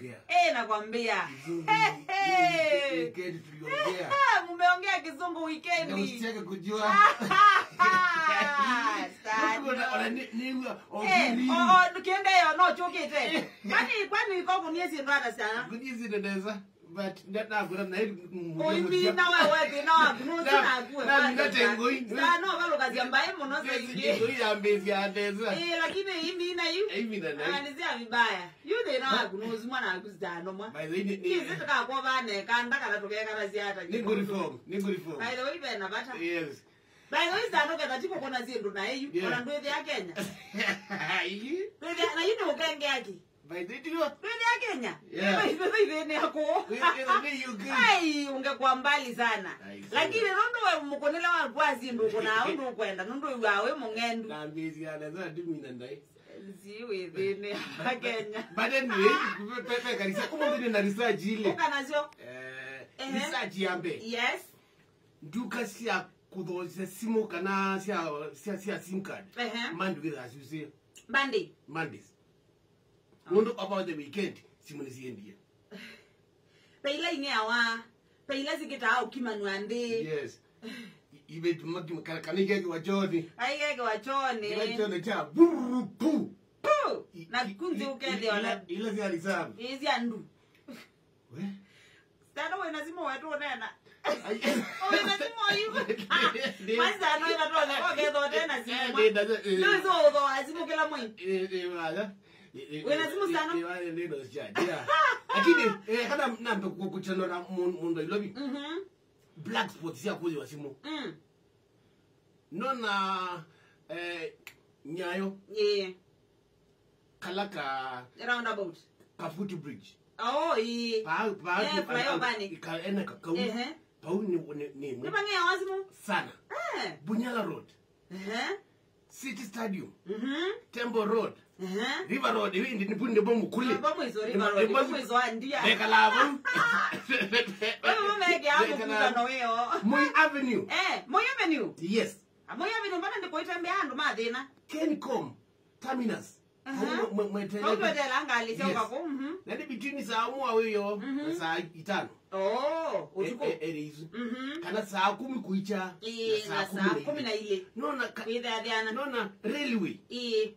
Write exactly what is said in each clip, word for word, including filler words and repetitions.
Eh, nakwambia. Kizungu, weekend tuliongea. Mumeongea kizungu weekend. Na usitake kujua. Sana. Ona, ona ni, ni, eh, ogiri. Oh, oh, ndukiende yo, no, chukite. Kwani, kwani iko kunie syĩndũ ata sana? Kunie syĩndũ nesa. But nda-, ndakũra na ili m-, m-, oimina wewe, thĩna waku nũsu na, naku we na, kwanza. Ndatengoi. Sana, ũvalũkasya mbaĩ mũno saingĩ. Ngoi yambĩsya nesa. Eh, lakini imina yu. Imina na. Ah, nĩ sya vibaya. Yu thĩna waku nũsu mwana waku sitano mwa. By the way, nĩ, nĩ, kĩsĩ tũkakwa vane kanda kana tũkekana siata. Nĩ good form, nĩ good form. By the way, vena vata. Yes. By the way, sitano ketha tiko kona syĩndũ na eyu. Yeah. Ona ndwĩthĩa Kenya. Ayi. Ndwĩthĩa, na yu nĩ ũkenge aki. By the way, ndwĩthĩa Kenya. Yeah. By the way, thĩnĩ ako. Wĩ-, wĩ-, wĩ-, wĩ-, you good. Ai, ungekuwa mbali sana. Ai, lakini nũndũ we mũkũnĩle waku wa syĩndũ kona ũndũ ũkwenda, nũndũ wĩw'aa wĩ mũng'endu. Na mbĩsya na sasa ndimina ndai. Si wĩ thĩnĩ wa Kenya. But anyway, pe-, pe-, pe-, kanisa, kuma thĩnĩ na research ile. Ũka nasyo. Eh, ehe, research ya mbee. Yes. Nduka sya kũthoosia simũ kana sya, sya, sya sim card. Ehe. Monday wĩthaa syusĩe. Monday. Mondays. Nũndũ over the weekend, simũ nĩsiendie. Pe ila ing'eawa, pe ila sikĩtaa ũkimanwa nthĩ. Yes. I-, ibe maki-, kana, kana ikekiwa choni. Aikekiwa choni. Kila choni cha, brrr, pu. Pu! I-, na i-, kunzi i-, ukethĩa ila, ona ila sya reserve. Ĩĩ sya ndu. We? Sitano wĩna simũ wetu ũnena. Ai. Wĩna simũ yu. Ndi- Maisano ĩna twana kwa ketho tena simũ. Eh, ndi- ndi- eh. Ndio hizo uthoa simũ kila mwei. Eh, eh, wala. Eh, eh, wĩna simũ sana? Eh, wala ndio ndo sija. Yeah. Lakini, eh, kana nambe ku-, kuchanwa na mun-, mundu ilobi. Mhm. Black spots ya kuziwa simũ. Mm. Nona, eh, Nyayo. Yeah. Kala ka roundabout. Ka footbridge. Oh, ii. Pa, pa, eh, flyover ni. Ka, ena ka, kau. Ehe. Pau ni, ni, ni, ni. Nĩ pang'ea wa simũ? Sana. Eh. Bunyala Road. Ehe. City Stadium. Mhm. Temple Road. Ehe. River Road, hivi ndi nipundi bo mukule. Bo mwiso River Road, bo mwiso andia. Bekala bo. Wewe meke hapo kukano weo. Moi Avenue. Eh, Moi Avenue. Yes. Moi Avenue mbona ndikuitembea andu mathina. Kencom. Terminus. Aha. Mwe-, mwe-, mweteele. Mweteele ngalĩ sya ũkakũ, mhm. Na nĩ between saa ũmwe wa wĩoo na saa itano. Oh, ũtukũ. E-, e-, ere isu. Mhm. Kana saa kumi kuicha, ĩĩ, na saa kumi na ilĩ. Nona ka-, wĩthathĩana. Nona railway. Ĩĩ.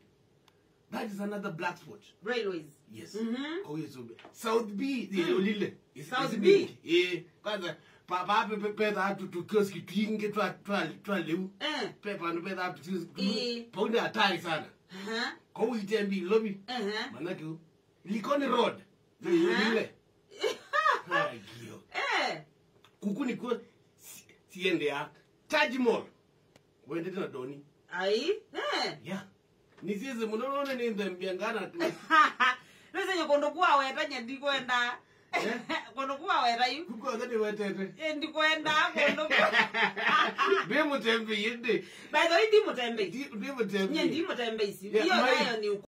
That is another black spot. Railways. Yes. Mhm. Kwa hiyo South B, the Olile. Is, South B. Eh, kwanza, pa, pa, pe, pe, petha tu, tu kioski twingi twa, twa, twa liu. Eh. Pe, pano petha tu, tu, eh, paunde hatari sana. Aha. Kwa hiyo itembi lobi. Aha. Manake, Likoni Road. Aha. Olile. Hai, kio. Eh. Kuku ni kwa si-, siende ya Taj Mall. Wendete na Doni. Ai, eh. Yeah. Nisiese mũno none nĩ nthembia ngana. Nĩsĩ kũndũ kuwa weta nye ndikwenda. Eh? Kũndũ kuwa weta yu. Kuku weta nĩ wetete. Eh, ndikwenda kũndũ kuwa. Ndĩ mũtembei ĩndĩ. By the way, ndi mũtembei. Ndi, ndi mũtembei. Nye ndi mũtembei si. Yeah, hiyo my nayo ni